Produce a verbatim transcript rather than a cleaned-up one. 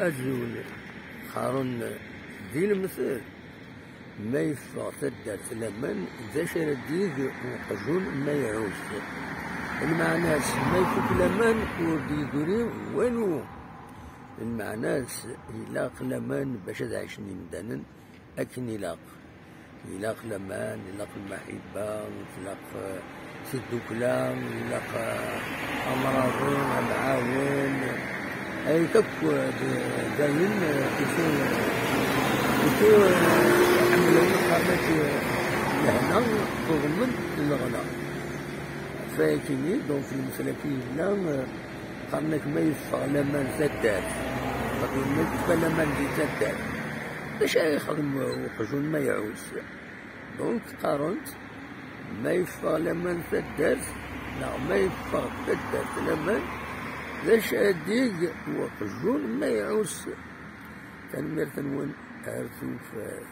Azul, qqaren di lemtel, ma yeffeɣ taddart laman, d acu ara d-yeg uqjun ma iɛus? Lmeɛna-s, ma ifuk laman, ur d-yegri walu. Lmeɛna-s, ilaq laman bac ad ɛicen yimdanen akken ilaq. Ilaq laman, ilaq lmaḥibba, ilaq, eh, tidukla, ilaq, eh, amraḍi, amɛawen. Ayt akk, eh, d-, dayen, eh, tifur, tifur, eh, ḥemmlen, qqaren-ak, eh, lehna tuḍmen leɣna. Fayakini, donc, lemtel-agi yella, eh, qqaren-ak ma yeffeɣ laman taddart, ma yeffeɣ laman di taddart, d acu ara yexdem uqjun ma iɛus? Donc, qqaren-t, ma yeffeɣ laman taddart, neɣ ma yeffeɣ taddart laman, d acu ara d-yeg uqjun ma iɛus? Tanemmirt-nwen, ar tufat.